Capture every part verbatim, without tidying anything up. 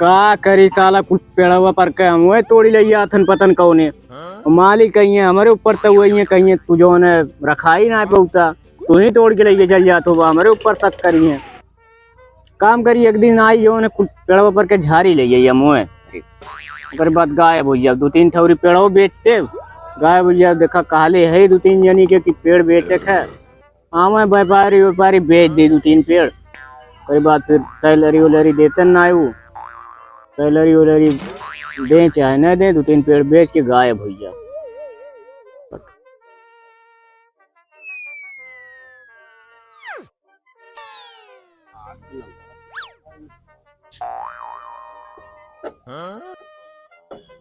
का करी साला, कुल पेड़वा पर के हम वही तोड़ी ले आथन पतन कौने। मालिक कहिए हमरे ऊपर तो वही कहिए, तू जौन है रखाई ना पौता, तू ही तोड़ के लेके चल जात हो, हमरे ऊपर शक करिए। काम करी, एक दिन आई जौन है कुल पेड़वा पर के झारी ले जाइए मुँह। ओकर बाद गायब हो जाओ, दो तीन ठौरी पेड़ो बेच दे, गायब हो जाओ। देखा कहले है दो तीन जनी के कि पेड़ बेचे के है, आवे व्यापारी व्यापारी बेच दे दो तीन पेड़। ओकर बाद फिर सैलरी वैलरी देते ना आयु, सैलरी वैलरी दे चाहे ना दे, दो तीन पेड़ बेच के गायब हो जाओ।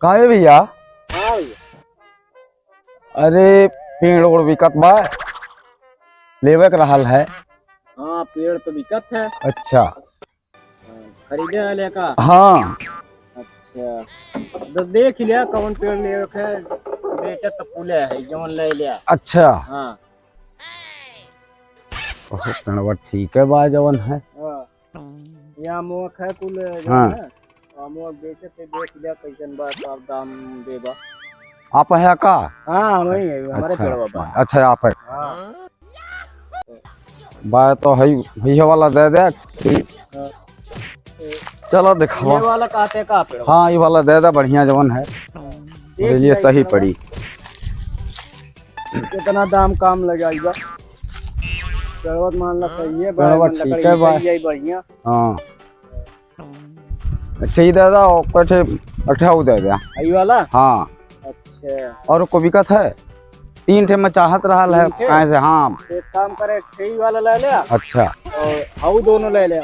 काहे भैया? हाँ भैया। अरे, पेड़ ओड़ बिकत बा, लेवे के रहल है। हाँ, पेड़ तो बिकत है। अच्छा। हाँ, खरीदे वाले का? हाँ। अच्छा, तो देख लिया कौन पेड़ लेवे के है, बेचत तो फूले है, जौन ले लिया। अच्छा। हाँ। ओहो, पेड़वा ठीक है बा, जवन है। हाँ। या मोख है कुल, जवन हाँ। है। हाँ, मोख बेचे थे, देख लिया कैसन बा, का दाम देबा। आप है का? हाँ, वही है, हमारे अच्छा, पेड़वा बा। अच्छा, आप है। हाँ। बा तो है, है वाला दे दे। हाँ। चलो दिखावा। ये वाला कहते का पेड़वा? हाँ, ये वाला दे दे, बढ़िया जवन है। देख मेरे लिए लिया सही ये पेड़वा। पड़ी। कितना दाम काम लगाई बा? पेड़वा मान ला सही है, पेड़वा भाई, ठीक लकड़ी है, भाई। सही है, बढ़िया। हाँ। अच्छा, ये दे दे, और कुछ अच्छा वो दे दे। यही वाला? हाँ। अच्छा। और को बिकत है? तीन ठे में चाहत रहल है, तीन ठे? काहे से? हाँ। एक काम करे, यही वाला ले ले। अच्छा। और हाउ दोनों ले ले।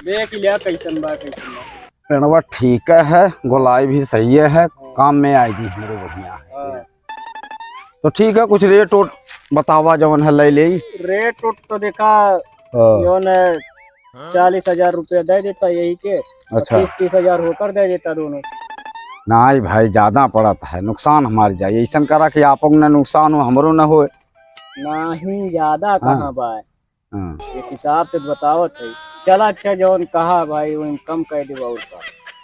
देख लिया कैसन बा, कैसन बा। पेड़वा ठीक है, गोलाई भी सही है, हाँ। काम में आएगी हमरे, बढ़िया है। हाँ। तो ठीक है, कुछ रेट ओट बतावा, जवन है ले ले। रेट ओट तो देखा, हाँ। जवन है चालीस हजार रुपया दे देता यही के, अच्छा। पच्चीस तीस हजार होकर दे देता दोनों। नहीं भाई, ज्यादा पड़त है, नुकसान हमार जाए। ऐसन करा कि आपको न नुकसान हो, हमरो न होए। नहीं, ज्यादा हाँ। कहाँ बा? हाँ। एक हिसाब से बतावत है। चला अच्छा, जौन कहा भाई, उन कम कर देबा और का।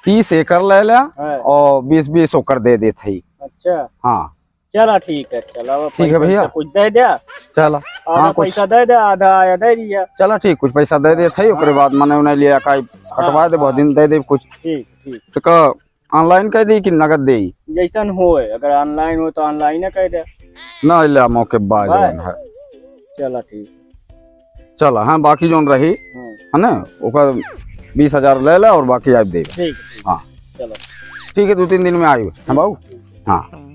तीस एकर ले ला हाँ। और बीस बीस ओकर दे देत है। अच्छा। हाँ। चला ठीक है, चला वो ठीक है पैसा भैया। कुछ दे दे। चला। आधा हाँ, कुछ पैसा दे दे, आधा आया दे दिया। चला ठीक, कुछ पैसा दे देत है, ओकरे हाँ। बाद मने उन्हें लिया काई कटवा हाँ, दे, बहुत हाँ। दिन दे दे कुछ। ठीक, ठीक। तो का online कर दी कि नगद देई? जैसन होए, अगर online हो तो online कर दे। ना ले मौके बा बाय। जवन है। चला ठीक। चला, हाँ, बाकी जौन रही, हाँ। है ना, ओकर बीस हजार ले ला और बाकी आप दे। ठीक, ठीक। हाँ। चलो। ठीक है, दो तीन दिन में आयु, हाँ बाबू? हाँ।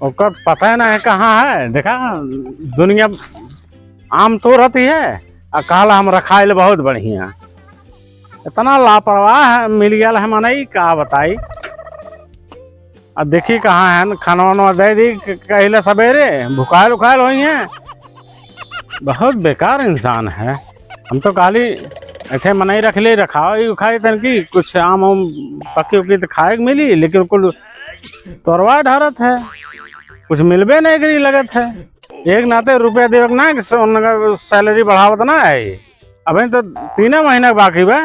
ओकर पता ही ना है कहाँ है, देखा, दुनिया आम तोड़त ही है, आ कहला हम रखाइल बहुत बढ़िया। इतना लापरवाह है, मिल गया है मनई, का बताई। अब देखी कहाँ है, खाना वाना दे दी, क-, कहिले सवेरे, भुखाइल उखाइल होई हैं। बहुत बेकार इंसान है। हम तो कहली, ऐसे मनई रख ले, रखाओ, ई खाए तन की, कुछ आम वाम पकी उकी तो खाए के मिली, लेकिन कुल तोरवा ढारत है, कुछ मिलबे नहीं करी लगत है। एक नाते रुपया देवे के ना कि स-, उनका सैलरी बढ़ावत ना है। अबे तो तीन महीना बाकी बा,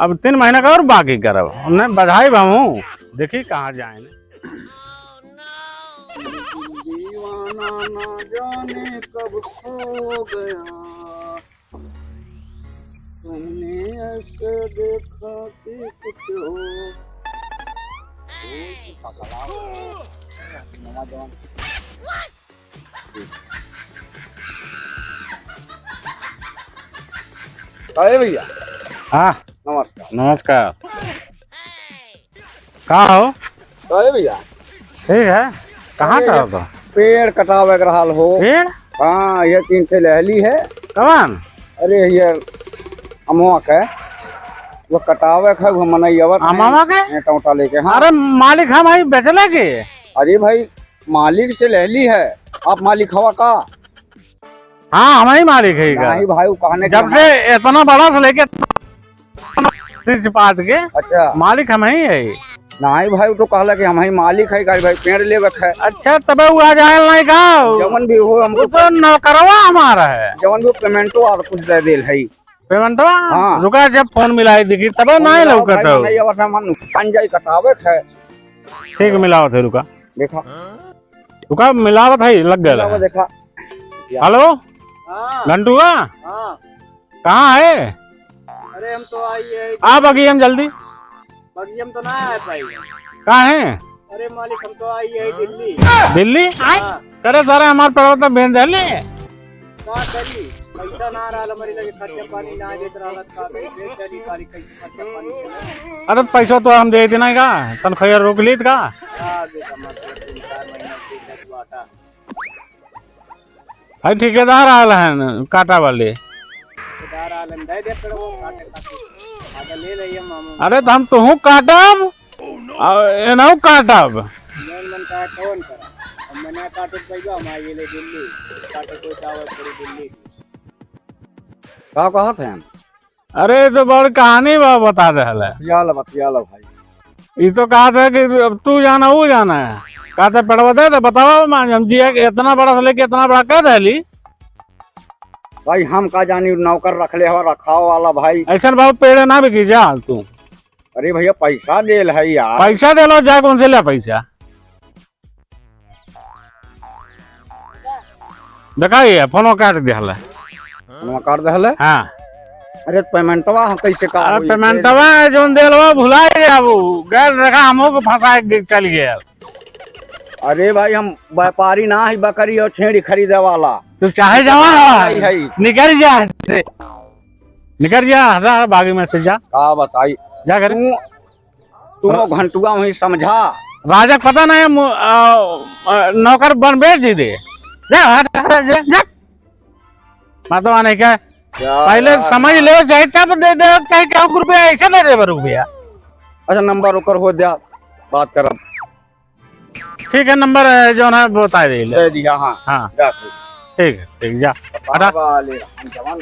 अब तीन महीना का और बाकी करब, उन्हें बधाई बाबू। देखी कहाँ जाए। दीवाना ना जाने कब खो गया, तुमने ऐसे देखा कि कुछ हो। अरे भैया। हाँ। नमस्कार। नमस्कार। का हो? अरे भैया। ठीक है। कहाँ अरे का ये हो तो? पेड़ कटावे के रहल हो। पेड़? हाँ, ये तीन ठे लहली है। कवन? अरे ये अमवा के, वो कटावे के है, वो मनई आवत है। अमवा के? ईंटा उटा लेके, हाँ। अरे मालिक हम हई बेचले के। अरे भाई, मालिक से लहली है, आप मालिक हवा का? हाँ, हम ही मालिक है का। नहीं भाई, वो कहने के जब से इतना बड़ा से लेके सिर चिपाट के अच्छा। मालिक हम ही है। नाहीं भाई, उ तो कहला कि हमहीं मालिक है, गाड़ी भाई पेड़ लेवे के है। अच्छा, तबे उ आ जाए नाहीं का? जवन भी हो, हमको उ तो नौकरवा हमारा है। जवन भी हो, पेमेंटो और कुछ दे देल है। पेमेंटवा? हाँ। रुका, जब फोन मिलाई देखी, तबे फोन नाहीं मिलाओ लौकत भाई, हो। नहीं, अब सामान पंजाई कटावे के है। ठीक, मिलावत है, रुका। देखा। रुका, मिलावत है, लग गया मिलावा है। देखा। हेलो? हाँ। घंटुआ? हाँ। कहाँ है? अरे, हम तो आई है। आ बगिया में जल्दी। बगिया में तो ना आ पाई। कहाँ है? अरे मालिक, हम तो आई है दिल्ली। दिल्ली? हाँ। करे सारे हमार पड़वा तो बेच देले। का करी? पैसा ना रहल हमरे लगे, खर्चा पानी ना देत रहल, का करी? बेच देली, खाली कैसे खर्चा पानी चले? अरे पैसा तो हम दे देना का, तनख्वाह रोक लीत का? का देता, मतलब, तीन चार महीना के दस बाटा। भाई ठेकेदार आल हैं काटा वाले। ठेकेदार आल हैं, दे दे पेड़वा काटे खातिर। आगे ले ले ये मामू। अरे तो हम तोहू काटब, और एनहू काटब। मन मन का कौन करा? हम मना काटे पैबा, हम आइए ले दिल्ली। काटे कोई चावल थोड़ी दिल्ली। का कहत हैं? अरे, ई तो बड़ कहानी बा, बता देहले। बतिया ला, बतिया ला भाई। ई तो कहत है कि अब तू जाना, ऊ जाना है। कहत है, "पेड़वा दे दे, बतावा, मान, हम जिया के इतना बड़ा से लेके इतना बड़ा कर देली।" भाई, हम का जानी, नौकर रख ले हवा, रखाव वाला भाई। ऐसन बाबू पेड़ ना बिकी जा तू। अरे भैया, पैसा देल है यार। पैसा देलो, जा कौन से ले पैसा? देखा ये, फोनो काट देहले। फोनो काट देहले? हाँ। अरे, पेमेंटवा हम कैसे का अरे, होई? पेमेंटवा जौन देलवा भुला जाबू। गैर देखा, हमहू को फंसा के चल गया। अरे भाई, हम व्यापारी ना है, बकरी और छेड़ी खरीदे वाला। तू चाहे जवान है, है। निकल जा। निकल जा, हटा, बागी में से जा। का बताई? जा घर। तू तू घंटुआ वहीं समझा। राजा के पता नहीं, मु-, आ, आ, नौकर बन बेच जी दे। जा, हट, हट, जा, जा। माता माने क्या? क्या पहले यार? समझ ले, चाहे तब दे दे, चाहे क्या रुपया ऐसे दे दे रुपया। अच्छा, नंबर ओकर हो जा, बात करब। ठीक है, नंबर है, जो ना बताए दे ले। दे दिया, हाँ। हाँ। जा तू। ठीक है, ठीक, जा। बाबा हटा। ले, हम जवान।